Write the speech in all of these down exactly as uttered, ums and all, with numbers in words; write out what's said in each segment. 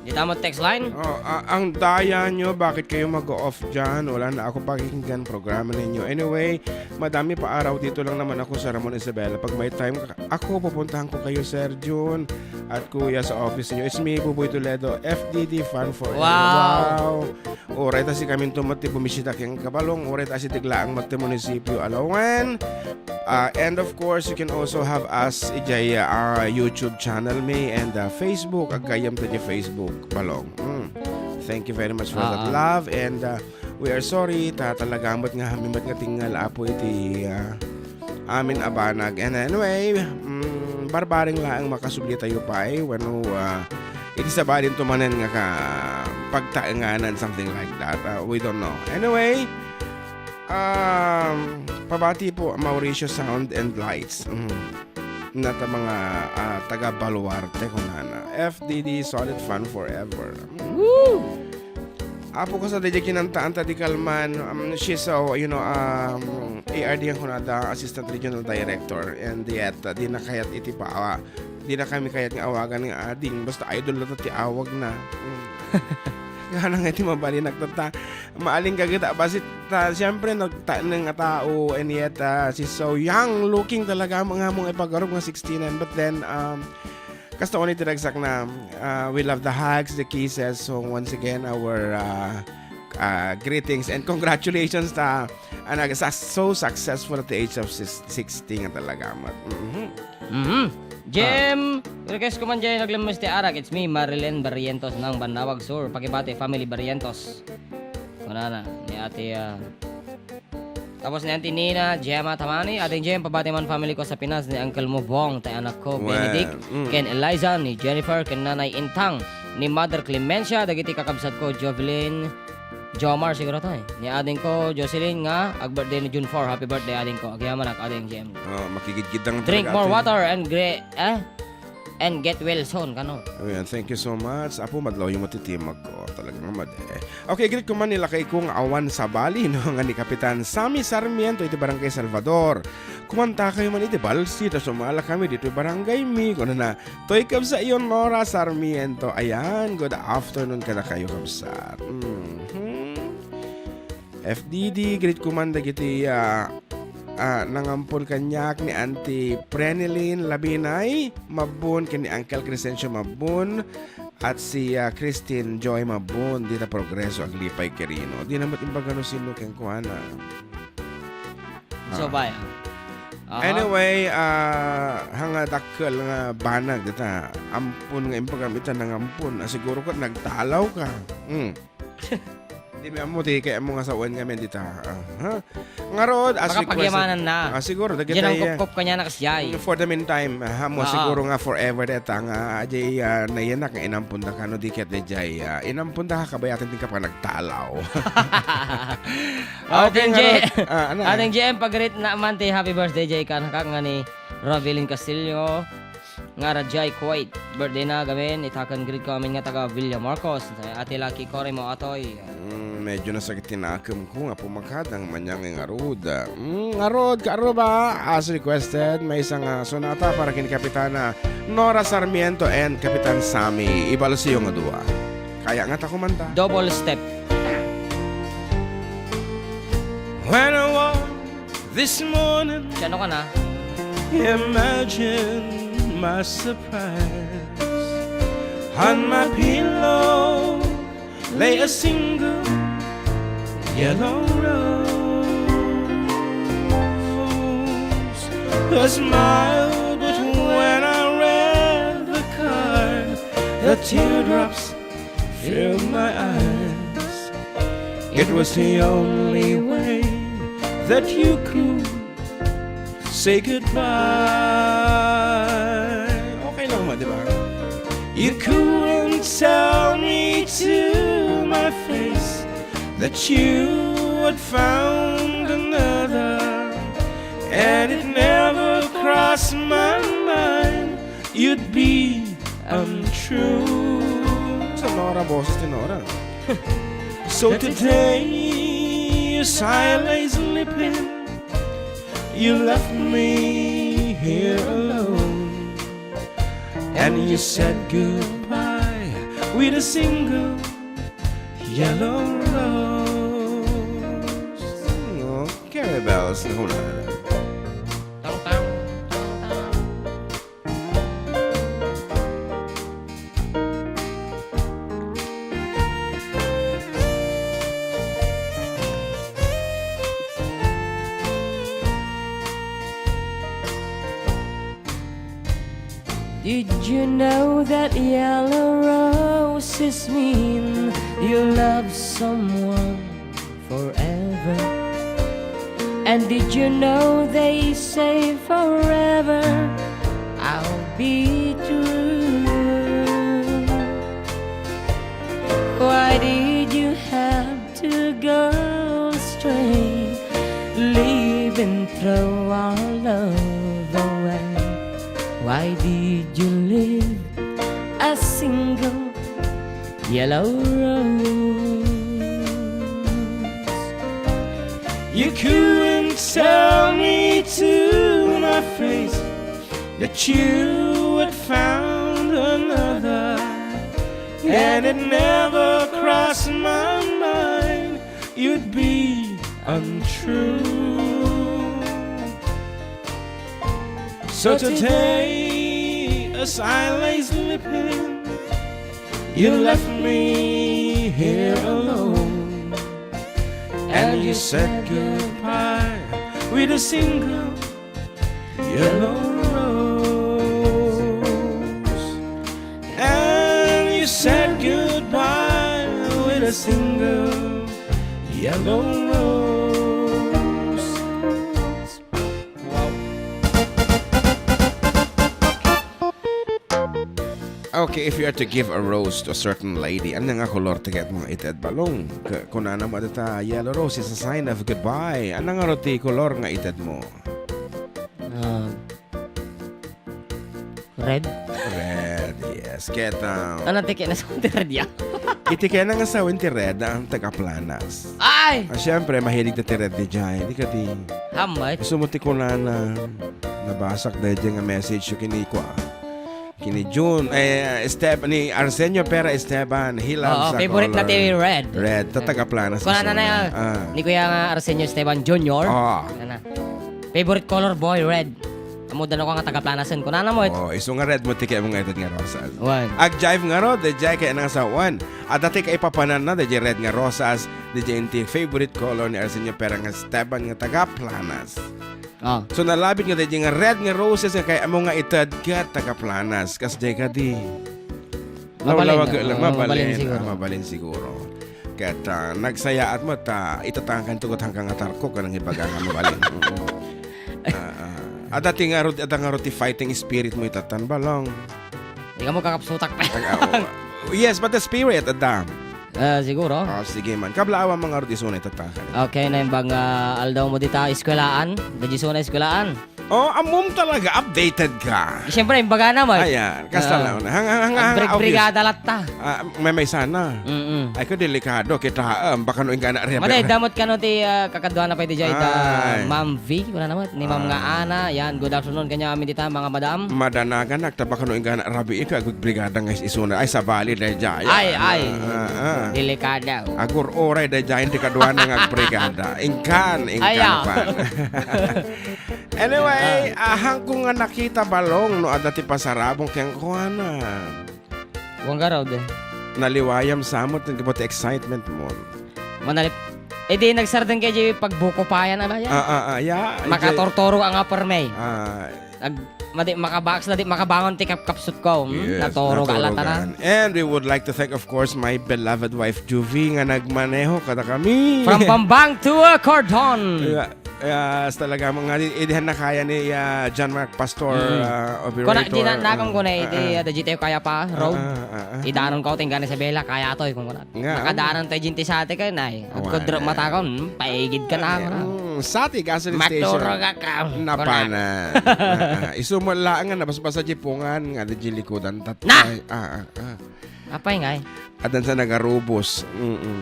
Dita mo text line? Oh, a- ang daya nyo, bakit kayo mag-off dyan? Wala na ako pakikinggan programa ninyo. Anyway, madami pa araw dito lang naman ako sa Ramon Isabela. Pag may time ka- ako, pupuntahan ko kayo, Sir Jun at Kuya, sa office ninyo. It's me, Buboy Toledo, F D D fan forever. Wow! Wow! Uray ta sikamin to met ti bumisita ken kabalong, uray ta asideg laeng met ti munisipyo a lawen. Uh, and of course, you can also have us ijay uh, YouTube channel mi and uh, Facebook. Aggayam ta ijay Facebook, balong. Mm. Thank you very much for that Ah, ah. love and uh, we are sorry ta talaga met nga amin met nga tingngal, Apo, iti uh, amin a banag. And anyway, mm, barbareng laeng makasubli tayo pay wenno uh, iti sabali to manen nga ka pagtaenganan, something like that. Uh, we don't know. Anyway, um, pabati po, Mauricio Sound and Lights. Mm. Nata mga ah, taga Baluarte, kunana. F D D, solid fan forever. Mm. Woo! Apo ko sa daydiay kinantaan ta di kalman, um, she's, uh, you know, um, A R D ang kunada, Assistant Regional Director, and yet, uh, di na kayat iti pa, ah, di na kami kayat nga awagan nga ading, basta idol na ti awag na. Mm. Ngana nga iti mabalinak, tatta, maaling ka kita, basit, ta, siyempre, nagtaeneng a tao, and yet, uh, she's so young looking talaga, mga mong ipagarup nga sixty-nine, but then, um, Kasta unay ti ragsak na, uh, we love the hugs, the kisses. So once again, our uh, uh, greetings and congratulations ta uh, nag- so successful at the age of sis- sixty nga talaga. Mat- mhm. Mhm. Jem, request ko man dyan, naglemes ti arak. It's me, Marilyn Barrientos ng Banawag Sur. Pakibati, family Barrientos. Kunana, ni ate, ah, tapos ni Auntie Nina, Gemma Tamani, Ate Gem, pabati man family ko sa Pinas, ni Uncle mo Bong, tay anak ko, Well, Benedict, mm. ken Eliza, ni Jennifer, ken Nanay Intang, ni Mother Clemencia, dagiti kakabsat ko, Jovelyn, Jomar, siguro tayo. Ni ading ko, Jocelyn, nga, ag-birthday ni June four. Happy birthday, ading ko. Agyamanak, ading Gem. Oh, makigidgidang Drink talaga more atin. water and gre-, eh? And get well soon, kano? Ayan, thank you so much. Apo, madlaw yung matitimak ko. Talagang madi. Okay, greet ko man ni lakay ko nga awan sabali, no, nga ni Kapitan Sammy Sarmiento iti Barangay Salvador. Kumanta kayo man iti balsi, ta sumala kami dito barangay mi. Kuno na, toy kabsa iyon, Nora Sarmiento. Ayan, good afternoon kada kayo, kabsat. Mhm. F D D, greet ko man dagiti, ah, ah, nangampon kaniak ni Auntie Prenilyn Labinay Mabun, ken ni Uncle Crescencio Mabun, at si, ah, Christine Joy Mabun, dita Progreso, Aglipay, Quirino. Di na met imbaga no sino kenkuana. Ah. So, baya. Aha. Anyway, ah, hanga dakkel nga banag dita. Ampon nga imbagam ita nangampon. Ah, siguro ket nagtalaw ka. Hmm. Di mi ammo ti kay ammo nga sawen ngamin dita. Ah, ha? Ngarud, as requested. Makapagyamanan na. Ah, siguro, dagiti, Diyan ang ah, kupkop kanya na kasjay. For the meantime, ah, mo Ah. siguro nga forever deta nga, ah, ajay, ah, nayanak nga inampon da kano di ket dayjay, ah, inampon da kabayatan ti kapanagtalaw. Okay, Ating J-, ngarud. Ah, ano, Ating eh? J M, pag-greet na man ti happy birthday, J K, nakak nga ni Rovelyn Castillo. Nga radjay Kuwait. Birthday na gamin, itaken greet ko amin nga taga Villa Marcos. Ate Lucky, Corey mo, Atoy. Mm, medyo nasakit ti nakem ko nga pumakadang manyang nga ngarud. Mm, ngarud, kaaruba, as requested, may isang ah, sonata para kin Kapitana Nora Sarmiento and Kapitan Sammy. Ibalsiyo nga dua. Kaya nga ta kumanta. Double step. When I walk this morning, Siya, ano ka na? Imagine my surprise. On my pillow lay a single yellow rose. A smile, but when I read the card, the teardrops fill my eyes. It was the only way that you could say goodbye. Okay lang mo, di ba? You couldn't tell me to my face that you had found another, and it never crossed my mind you'd be untrue. Sa Nora, boses ni Nora. So today, as I lay sleeping, you left me here alone, and you said goodbye. with a single yellow rose. Oh, Carrie Bells, naku na. Did you know that yellow roses mean you love someone forever? And did you know they say forever I'll be true? Why did you have to go astray, leaving throw our love away? Why did you leave a single yellow rose? You couldn't tell me to my face that you had found another, and it never crossed my mind you'd be untrue. So today, as I lay sleeping, you left me here alone, and you said goodbye with a single yellow rose. And you said goodbye with a single yellow rose. Wow. Okay, if you are to give a rose to a certain lady, ania nga kolor ti kayatmo nga ited, Balong? K-, kunana mo dita, yellow rose is a sign of goodbye. Ania ngarud ti kolor nga ited mo? Ah, red? Red, yes. Ket, ah, Ano ti kinasaw ti red ya? Iti kayatna nga sawen ti red, ah, taga Planas. Ay! Ah, siyempre, mahilig ti red diay. Di ka di. How much? Gusto mo ti kunana, nabasak daydiay nga message yung kinikwa. Kini June, eh, Step-, ni Arsenio Pera Esteban, he loves Oo, the favorite na color ti red. Red, ta taga Planas Kunana na yan. Ah. Ni Kuya nga Arsenio Esteban Junior. Ah. Kunana. Favorite color, boy, red. Amo da no ka nga taga Planasen. Kunana mo, it- Oh, isu nga red mo ti kayat mo nga ited nga rosas. Wan. Ag-jive ngarud, diay kayatna nga sawen. Adda ti kaipapananna, diay red nga rosas, diay inti favorite color ni Arsenio Pera nga Esteban nga taga Planas. Ah. So, nalabit nga diay nga red nga roses nga kayat mo nga ited ket taga Planas. Kas diay kadi. Mabalin, Lawag-, ah, lang, mabalin, mabalin siguro. Ah, mabalin siguro. Ket, ah, nagsayaat mo ta, itatangan to ket hanggang atarko ka nang ibaga nga mabalin. Mm. Ah, ah. Adda ti ngarud, adda ngarud ti fighting spirit mo itatan, Balong. Di ka mo kakapsutak pa. Ag-, ah, oo. Yes, but the spirit, adda. Ah, siguro. Ah, sige man. Kabla, awan man ngarud isuna itatan. Okay, naimbag nga aldaw mo dita, eskwelaan. Dagiti isuna eskwelaan. Oh, ammom talaga, updated ka. Siyempre, imbaga na, Mike. Ayan, kasta Ah. lang. Hang-, hang-, hang-, hang-, Agbrigbrigada latta. Ah, may, may sana. Mm-mm. Ay, ko delikado, kita, ah, baka no inggana rever- Madi, damot kano ti, ah, kakaduana pa iti jay, da, Ay. Ma'am V, wala naman, ni Ma'am Ah. nga Ana, yan, good afternoon kanya amin dita, mga madam. Madanagan, nagtaba kano inggana rabii ka, agbrigada nga is-, isuna. Ay, sabali, dayjay. Ay, ay. Ah, ah, ah. Delikado. Agur-uray, dayjay, hindi kaduana nga agbrigada. Ingkan, ingkan Ayaw. pa. Anyway, Ah. ahang ko nga nakita, Balong, no adda ti pasarabong kenkuana. Kuan garud, eh. Naliwayam samot ti excitement mo. Manalip-, eh, di nagsardeng kay di pagbuko pa yan, ala yan. Ah, ah, ah, ya, Makatortoro ang upper may. Ah. Nag-, madi-, makabaks na di makabangon ti kapkapsut ko. Hmm? Yes, Natoro ka ala naturugan. tanan. And we would like to thank, of course, my beloved wife, Juvie, nga nagmaneho kada kami. From Bambang to, uh, Cordon. Yeah. Yes, talaga, mga di-, idihan na kaya ni, ah, John Mark Pastor, Mm. ah, Kuna, operator, di na, nakang ah, kuna, ah, iti, ah. ah, dagiti kaya pa, road. Ah, ah, ah, ah. Idanon ko, tingga ni Isabela, kaya to, eh, kung kuna. Nga, Makadanon tayo, Jinti, sa ati kayo, nay. At Awan, kudro eh. mata ko, hmm, paigid ka na, Ay, ano? mm, sa ati, gasoline station. Maturog ka, Napanan. kuna. Ah, ah. Isu mo lang nga, nabasbasa di pungan, nga di likudan, tat-, Na! ay, ah, ah, ah. Apay ngay? Adan sa nagarubos. Mm-mm.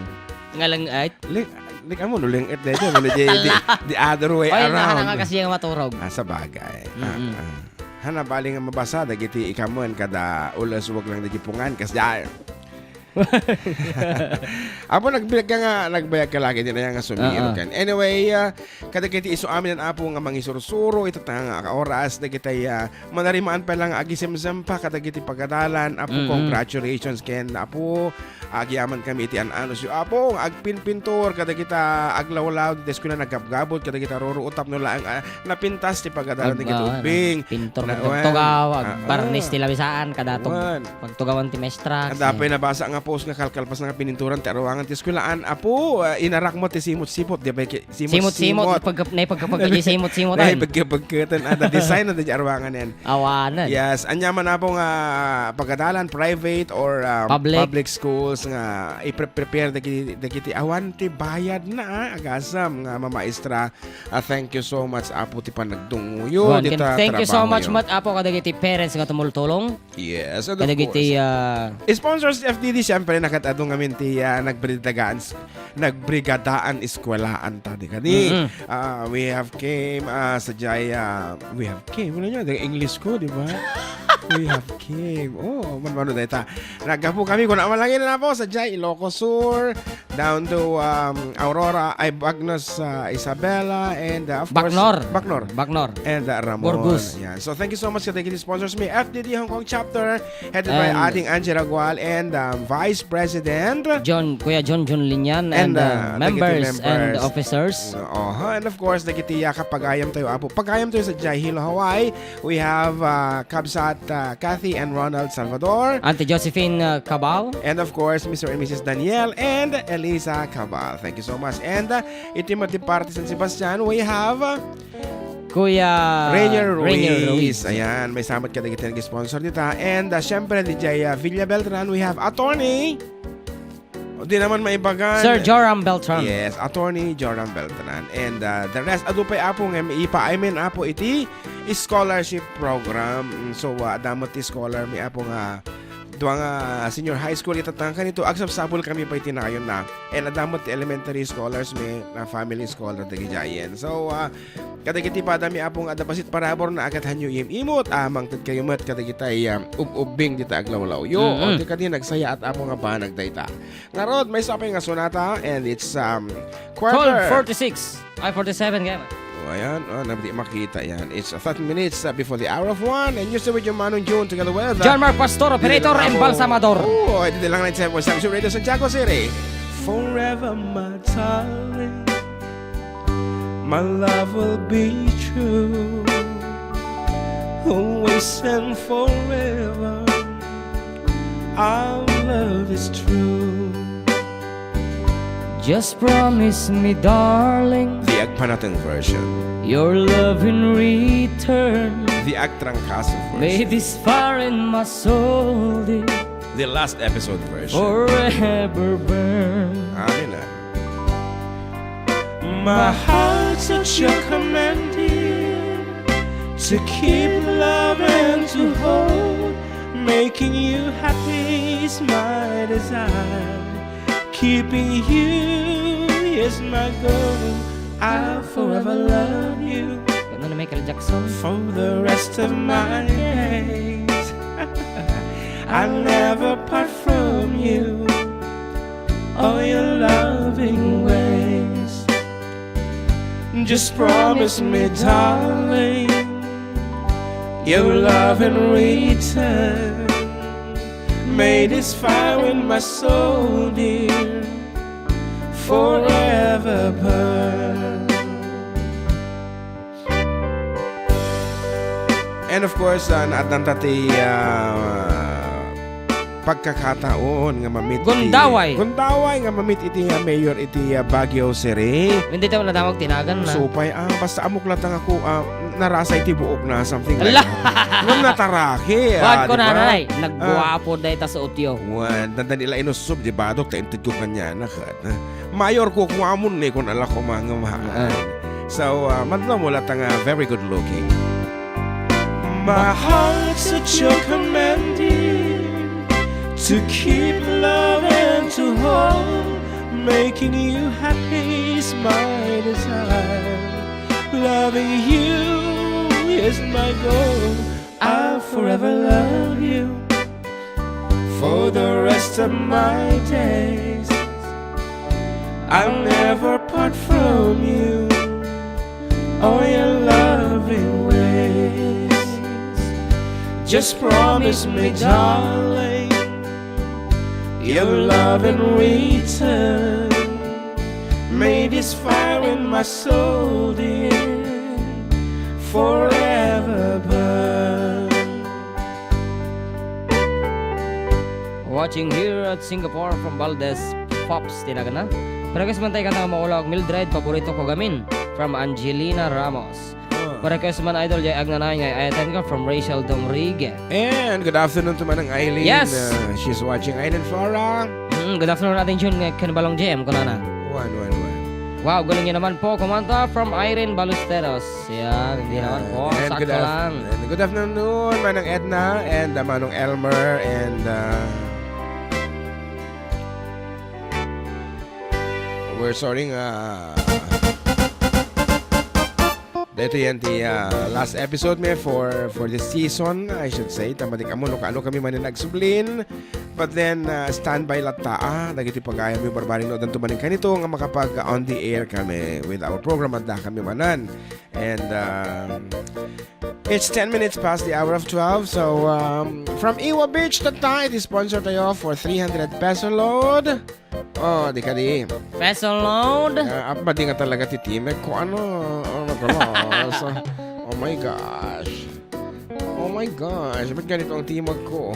Nga lang, ay? Ling-, ling-, amo, no, ling-, it, dayjay, no, di, di, Tala. the other way Oy, around. Naka-, naka-, kasi nga maturog. Ah, sa bagay. Ah, Mm-mm. ah. Hana, bali nga mabasa, dagiti ikamen, kada ules, wag lang dagiti pungan, kas dyan. Apo, nagbayag ka nga, nagbayag ka lagi din, ayan nga sumiiro Oo. ken. Anyway, ah, kadagiti isu amin, Apo, nga mangisursuro, ita nga oras, dagitay, ah, manarimaan pa lang agisemsem pa, kadagiti pagadalan, Apo, Mm-mm. congratulations ken, Apo, agiaman kami iti an-anusyo, Apo, agpinpintor, kadagita aglawlaw, ditoy eskwela, naggabgabot, kadagita ruruot, tapno laeng, ah, napintas ti pagadalan Ag-, dagiti ah, ubbing. Pintor Na-, magtugtugaw, wen. Ah, agbarnis ah. ti lamisaan, kada tug-, Wen. pagtugawan ti maestra. Adda pay nabasa nga post nga kalkalpas nga pininturan ti aruangan ti eskwelahan. Apo, ah, inarak mo ti simot-simot, di ba? Ki-, Simot-simot, simot-simot. ipagkap-, naipagkapag-, Naipag-, simot-simotan. naipagkapagkatan. Ada design na di aruangan yan. Awanan. Yes, anya man, Apo, nga pagadalan, private or, um, Public. public schools nga ipre-prepare dagiti, dagiti awan ti bayad na, ah, agasam nga mamaestra. Ah, thank you so much, Apo, ti panagtungoyo Wan, ken dita thank you so much trabahoyo. met, Apo, kadagiti parents nga tumultulong. Yes, and of Kadagiti, course. ah, Sponsors ti F D D, siyempre, nakatado ngamin ti, ah, nagbrigadaan s-, nagbrigadaan eskwelahan ta di kadi. Mm-mm. Ah, we have came, ah, sadiay, ah, we have came. Ano yun? The English ko, di ba? We have came. Oh, man, mano dayta. Naggapu kami, kung naman lang yun na po, sadiay, Ilocos Sur, down to, um, Aurora, ay, Bagnos, uh, Isabela, and, uh, of course, Bacnor. Bacnor. Bacnor. And, uh, Ramon. Burgos. Yan. So, thank you so much kadagiti sponsors mi, F D D Hong Kong Chapter, headed by And Ading Angela Gual and, um, Vice President John, Kuya John John Linyan and, And, uh, uh, dagiti members and members. officers. Uh, oho. And of course, dagiti, uh, kapagayam tayo, Apo. Pagayam tayo sadiay Hilo, Hawaii. We have, uh, Kabsat, uh, Kathy and Ronald Salvador. Auntie Josephine, uh, Cabal. And of course, Mister and Missus Daniel and Elisa Cabal. Thank you so much. And, uh, iti met ti parte San Sebastian, we have, uh, Kuya Rainier Rainier Ruiz. Ruiz. Ayan, maysa met kadagiti nag-sponsor dita. And, uh, syempre, D J, uh, Villa Beltran, we have attorney. O, di naman maibagan. Sir Joram Beltran. Yes, Attorney Joram Beltran. And, uh, the rest, adu pay, Apo, nga ipaaymen, Apo, iti scholarship program. Mm, so, uh, adda met ti scholar mi, Apo, nga dua nga senior high school itatangkan ito. Agsapsapul kami pay ti nayon na. And adda met ti elementary scholars mi, na family scholar dagiti ayen. So, uh, kadagiti padami, Apo, nga adda bassit parabur na agathanyo im-imot, a, mangted kayo met kadagitay, um, ub-ubbing dita aglawlawyo. Mm-mm. O, ti kadi nagsayaat, Apo, nga banag dayta. Ngarud, maysa pay nga sonata, and it's, um, quarter. Twelve forty-six. Ay, forty-seven kaya. O, ayan. O, na, di makita yan. It's, uh, thirteen minutes, uh, before the hour of one, and you're still with your Manong June together with, uh, John Mark Pastor, operator and Balsamador. Oh, ito lang na sa Radio Santiago City. Forever, my darling, my love will be true. Always and forever, our love is true. Just promise me, darling, The Agpanateng version. your love in return. The Agtrangkaso version. May this fire in my soul, dear, The last episode version. forever burn. Amen, ah. My heart's at your command, dear, to keep love and to hold. Making you happy is my desire. Keeping you is my goal. I'll forever love you Ano na Michael Jackson? for the rest of my days. I'll never part from you or your loving ways. Just promise me, darling, your love in return. May this fire in my soul, dear, forever burn. And of course, ah, naaddan ta ti, ah, pagkakataon nga mamit iti Gundaway. Gundaway nga mamit iti, ah, mayor iti, ah, Baguio City. Hindi tayo nadamag tinagan na. Supay, ah, basta amok latang ako, ah, narasa iti buok na, something like Ala! that. Ngem nataraki, ah, Wan ko di ba? na, nanay, Ah. nagguwapo dayta sa utyo. Wan, dandan ila inusub, di ba, Dok? Ta inted ko kanya, nakat. Mayor ko, kuamon ni, kun ala ko mga mahaan. Ah. So, uh, madla mo latang, uh, very good looking. My heart's at your command, dear, to keep love and to hold. Making you happy is my desire. Loving you is my goal. I'll forever love you for the rest of my days, I'll never part from you or your loving ways. Just promise me, darling, your love in return. May this fire in my soul, dear, forever burn. Watching here at Singapore from Valdez Pops, tinagan na. Request man tayo kanta nga Maulaw ak Mildred, paborito ko gamin, from Angelina Ramos. Ah. Pa-request man, idol, jay agnanayon nga ay-ayaten ka, from Rachel Domrigue. And good afternoon to Manang Eileen. Yes. Uh, she's watching. Eileen Flora. Mm, good afternoon, Ate June, nga ken Balong J M, kunana. One, one, one. Wow, galing niyo naman po kumanta, from Irene Ballesteros. Yan, hindi naman po. And sakto lang. And good afternoon, Manang Edna and, uh, Manong Elmer and, uh, we're sorry nga. Dito yan ti, uh, last episode mi for, for this season, I should say. Ta matik ammo no kaano kami manen agsublin. But then, uh, standby latta, ah, dagiti pagayam mi barbareng no, danto manen kanito nga makapag on the air kami with our program, adda kami manen. And, um, it's ten minutes past the hour of twelve. So, um, from Iwa Beach, tatta, iti sponsor tayo for three hundred peso load. Oh, di kadi. Peso load? Ah, apadi nga talaga ti timek ko. Ano? Ano ka na? So, oh my gosh. Oh my gosh. Ba't ganito ang timek ko?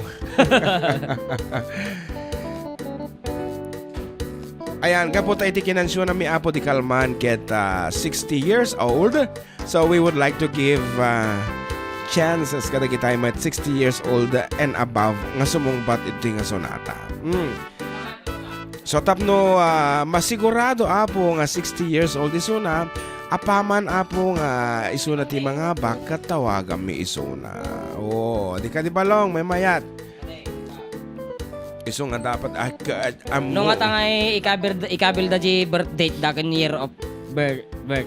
Ayan, gapu ta iti kinansionanmi, Apo, di kalman ket, ah, sixty years old. So we would like to give, uh, chances kadagiti met sixty years old and above nga sumungbat iti nga sonata. Mm. So tapno, uh, masigurado, Apo, nga sixty years old isuna, apaman, Apo, nga isuna ti mangabak, ket tawaganmi isuna. Oh, di kadi balong, maymayat. Isu nga dapat, ah, ka-, ah, ammo. No nga tangay ikabil-, ikabilda di birth date da ken year of birth, birth.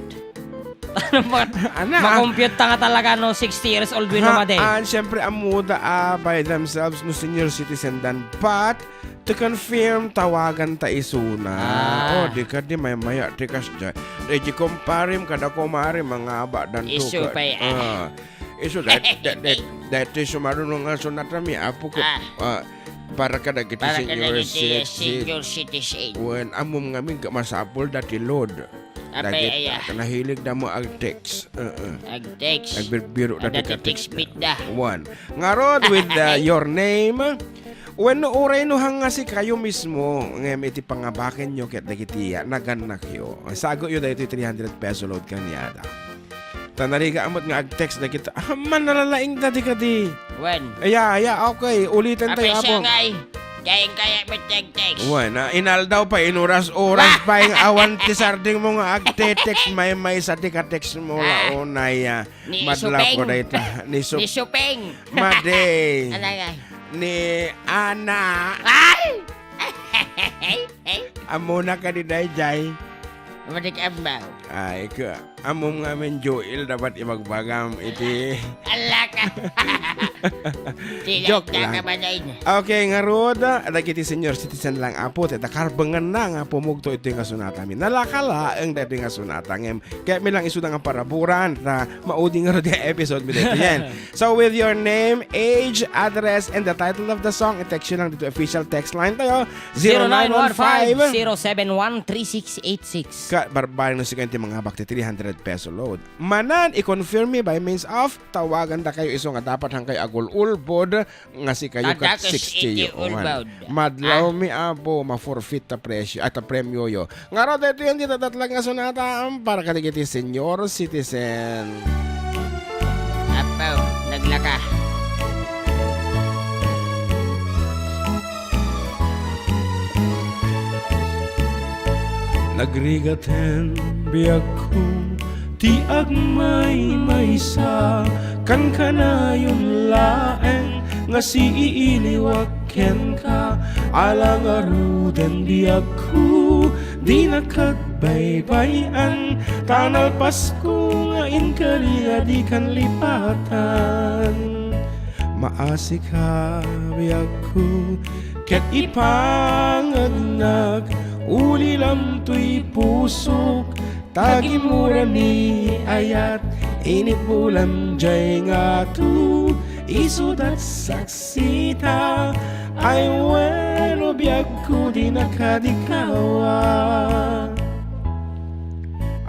Ano ba? Ana, ah. Makompute ta nga talaga no sixty years old wenno madi. Ah, siyempre, ammoda, ah, by themselves no senior citizen dan. But to confirm, tawagan ta isuna. Ah. Oh, di kadi maymaya, di kasdiay. Eh, di kumparim kada kumari, mangabak dan. Isu pay, ah. Ah. Isu, dat-, dat-, dat-, dati sumaruno nga sunatami, Apo ko. Ah. Ah, para kadagiti senior citizen. Wen, ammom ngamin nga masapul dati load. Apay, dagiti aya. Nahilig da mo ag-text. Uh-uh. Ag-text. Agbirbiro dati ka-text. Wen. Ngarud with, uh, your name. Wenno uray no hanga sikayo mismo, ngem iti pangabakenyo ket dagiti nagannakyo. Sagoyo daytoy three hundred peso load kaniada. Ta narigaam met nga ag-text dagita. Ah, manalalaing dadi kadi. Wen. Aya, aya, okay. Uliten tayo, Apo. Apay siya ngay. Kayang kaya met ag-text. Wen, ah, inaldaw pa, inuras-uras pa, yung awan ti sarding mo nga agte-text, may, may sa di ka-text mo, ah, launay, ah. Ni Madla Supeng. Ko dayta. Ni Sup-, ni Supeng. Madi. Ano nga? Ni Ana. Ay! Ammona kadi dayjay. Madik ambaw. Ay, ka, ammom ngamin, Joel, dapat ibagbagam iti. Ala ka. Joke lang. Okay, ngarud, dagiti senior citizen lang, Apo, ti dakarbengan na nga pumugto iti nga sunatami. Nalaka laeng daytoy nga sunata, ngem kayatmi lang isuda nga paraburan, ta maudi ngarud nga episode mi daytoy. Yan. So, with your name, age, address, and the title of the song, i-text nyo lang dito official text line tayo, zero nine one five, zero seven one, three six eight six. Ka, barbareng no sikayo ti mangabak ti three hundred peso load. Manen, i-confirm mi by means of tawagan da kayo isu nga dapat hangkayo agul-ulbod nga sikayo ket sixty year old. Madlaw mi, Apo, ma-forfeit ta presyo, at ta premyo yo. Ngarud, daytoy ti nadatlag nga sunata, am, para kadagiti senior citizen. Apo, naglaka. Nagrigaten biagko ti agmaymaysa, kankanayon laeng nga siiiliwak kenka. Ala ngaruden biagko, dina ket baybay-an, ta nalpasko nga inkari a dikan lipatan. Maasik a biagko, ket ipangagnak, ulilam toy pusok, ta gimura ni ayat, init bulan jay ngato, isudat saksita, ay bueno biagko di nakadikawa.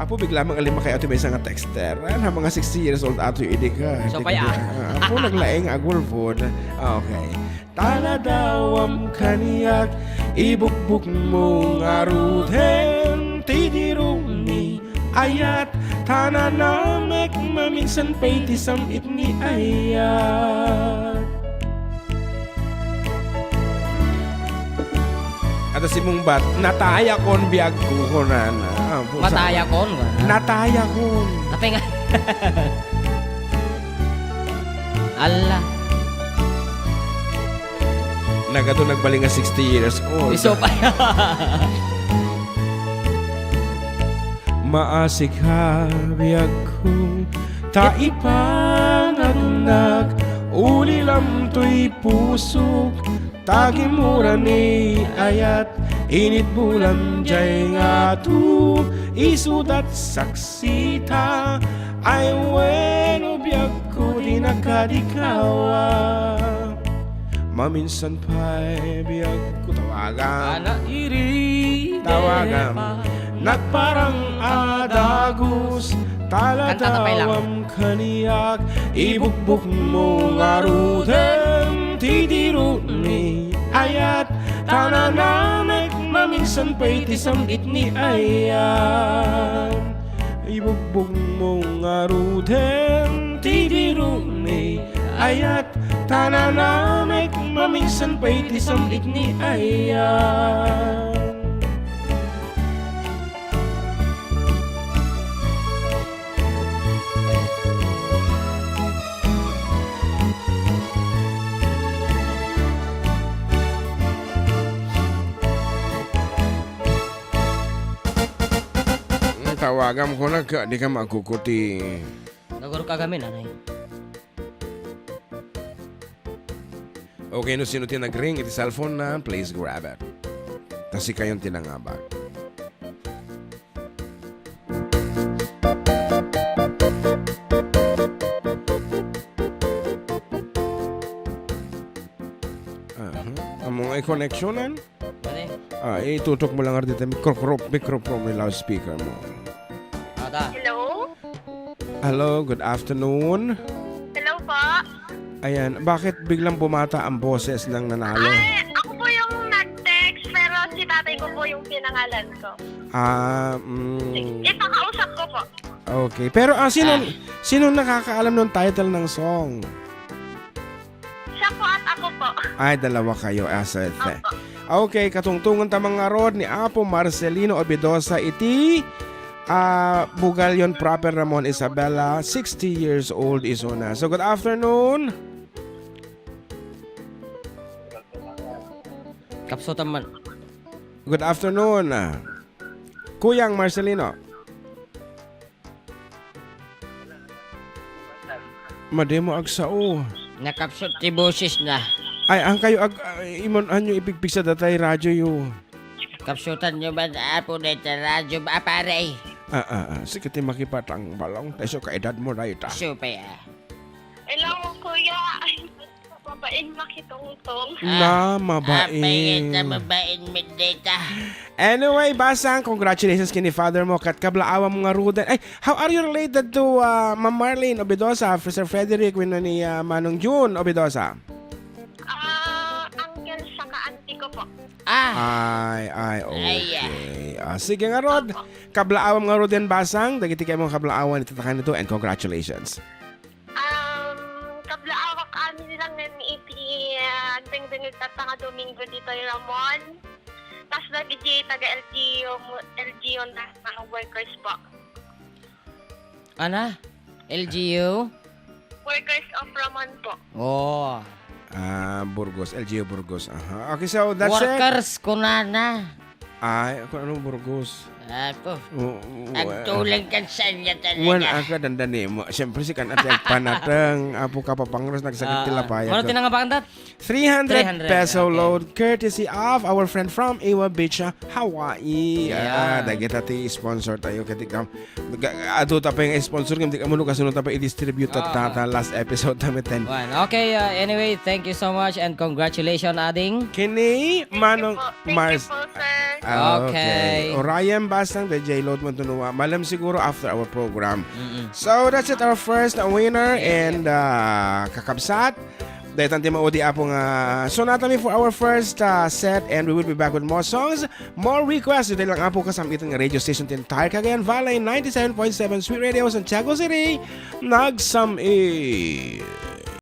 Apo, bigla mang alima kayo ito may isang texter. Ano, mga sixty years old ato yung idi ka. So, Hindi paya. ka di-, ah, apo, naglaing agulpod. Okay. Taladawam kaniak, ibukbuk mo nga ruden, ti dirumi ayat, tananamek, maminsan pay ti sam-it ni ayat. Ada si Mungbat, natayakon biagko, kunana. Ah, pusa. Matayakon, kunana. Natayakon. Apay nga. Ala. Nagato nagbaling nga sixty years old. Iso pa. Maasik a biagko, ta ipangagnak, ulilam toy pusok, ta gimura ni ayat, init bulan jay ngato, isudat saksita, ay bueno biagko di nakadikawa. Maminsan pay biagko tawagam. Ana iri Tawagam. Nagparang a dagus, Kanta ta pay lang. taladawam kaniak, ibukbuk mo nga ruden, ti dirumi ayat, tananamek, maminsan pay ti sam-it ni ayat. Ibukbuk mo nga ruden, ti dirumi ayat, tananamek, maminsan pay ti sam-it ni ayat. Tawagam ko na ka, di ka makukuti. Nagurok ka gamin, anay. Okay, no sino ti nagring iti cellphone na, please grab it. Ta sikayon ti nangabak. Aha. Amo nga i-connectionan? Mali. Ah, itutok mo lang dito, micro-, microphone, may loudspeaker mo. Ada. Hello? Hello, good afternoon. Hello po. Ayan, bakit biglang bumata ang boses ng nanalo? Ay, ako po yung nag-text, pero si tatay ko po yung pinangalan ko. Ah, mm. Ipakausap ko po. Okay. Pero, ah, sino, Ah. sino nakakaalam ng title ng song? Siya po at ako po. Ay, dalawa kayo, as a th-, Opo. Okay, katungtungan ta mga rod ni Apo Marcelino Obidosa iti, ah, Bugallon proper, Ramon Isabela, sixty years old isuna. So, good afternoon. Kapsutan man. Good afternoon, ah, Kuyang Marcelino. Madi mo agsao. Nakapsut ti boses na. Ay, ang kayo ag-, ah, imon anyo ipigpigsa datay radyo yo. Kapsutan nyo man, apo, dayta radyo, ah, pare. Ah, ah, ah. Sige, ti makipatang balong, ta isu ka edad mo, dayta. Supay, ah. Hello, kuya. Ay, mabain makitungtong. Na, Ah, mabain. Apay, ita, mabain, medeta. Anyway, Basang, congratulations kini father mo, kat kablaawam nga ruden. Ay, how are you related to, ah, Ma'am Marlene Obidosa, Sir Frederick, wenno ni, ah, Manong June Obidosa? Ah, uncle saka auntie ko po. Ah. Ay, ay, Ay, ah. okay. Ah, sige nga, Rod. Opo. Kablaawam nga ruden, Basang. Dagiti kaymo kablaawan, itatakan ito, and congratulations. Um, kablaawak amin lang ngan iti, ah, agdengdengngeg tatta nga Domingo ditoy Ramon. Tas dagiti taga L G U, L G U na mga workers po. Ana? L G U? Workers of Ramon po. Oh. Ah, Burgos, L G U Burgos. Aha. Okay, so that's it. Workers, kunana. Ay, kung anong Burgos. Apo. Oo, Agtulang kan sanya talaga. Wan aga dandani mo. Siyempre si kan ate agpanateng, apo kapapangros nagsakit ti Ah, lapay. Mano tinangabakan dat? Three hundred Three hundred, peso okay. load courtesy of our friend from Iwa Beach, Hawaii. Ah, Yeah. dagita ti sponsor tayo kadi kam. Ga- Adu ta pa yung sponsor ngem di kamo no kasano ta pa i-distribute ta Ah. tata last episode ta meten. Wan. Okay, uh, anyway, thank you so much and congratulations, Ading. Kini Manong Thank Mars. you po, sir. Ah, Okay. Orion Bastang, the J Load Montunua. Malam siguro after our program. Mm-mm. So that's it, our first winner and uh, kakabsat. Dahil tanti maudi apo nga sonata mi for our first uh, set, and we will be back with more songs, more requests. Dito lang apo kasamitan nga radio station, the entire Cagayan Valley, ninety-seven point seven Sweet Radio, Santiago City. Nagsam-it.